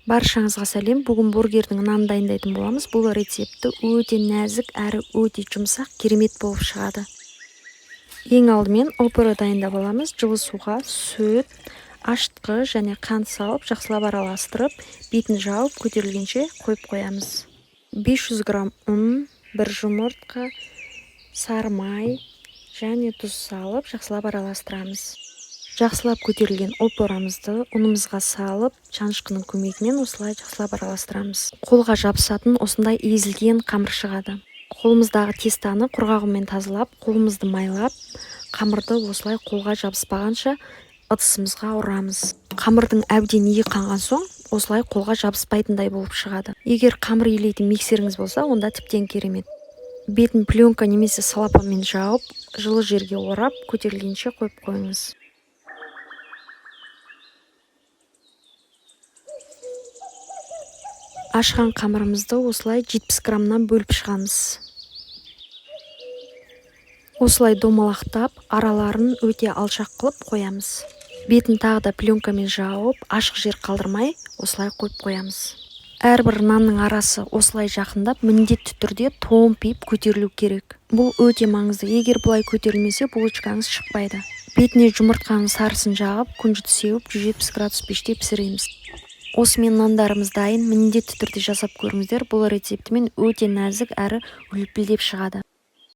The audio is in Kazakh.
Баршаңызға сәлем. Бүгін бургердің нанын дайындайтын боламыз. Бұл рецепті өте нәзік әрі өте жұмсақ, керемет болып шығады. Ең алдымен опера дайындап аламыз. Жылы суға сүт, ашытқы және қант салып, жақсылап араластырып, бетін жауып, көтерілгенше қойып қоямыз. 500 грамм ұн, бір жұмыртқа, сары май және тұз салып, жақсылап араластырамыз. Жақсылап көтерілген опорамызды ұнымызға салып, шанышқының көмегімен осылай жақсылап араластырамыз. Қолға жабысатын осындай езілген қамыр шығады. Қолымыздағы тестаны құрғақ ұнмен тазалап, қолымызды майлап, қамырды осылай қолға жабыспағанша ыдысымызға ұрамыз. Қамырдың әбден иі қанған соң, осылай қолға жабыспайтындай болып шығады. Егер қамыр илейтін миксеріңіз болса, онда тіптен керемет. Бетін пленка немесе салапанмен жауып, жылы жерге орап, көтерілгенше қойып қойыңыз. Ашқан қамырымызды осылай 70 граммнан бөліп шығамыз. Осылай домалақтап, араларын өте алшақ қылып қоямыз. Бетін тағы да пленкамен жауып, ашық жер қалдырмай, осылай қойып қоямыз. Әрбір нанның арасы осылай жақындап, міндетті түрде томпиып көтерілу керек. Бұл өте маңызды. Егер бұлай көтерілмесе, булочкаңыз шықпайды. Бетіне жұмыртқаның сарысын жағып, күнжіт сеуіп, 170 градус пеште пісіреміз. Осымен нандарымыз дайын. Міндетті түрде жасап көріңіздер. Бұл рецептімен өте нәзік әрі үлпілдеп шығады.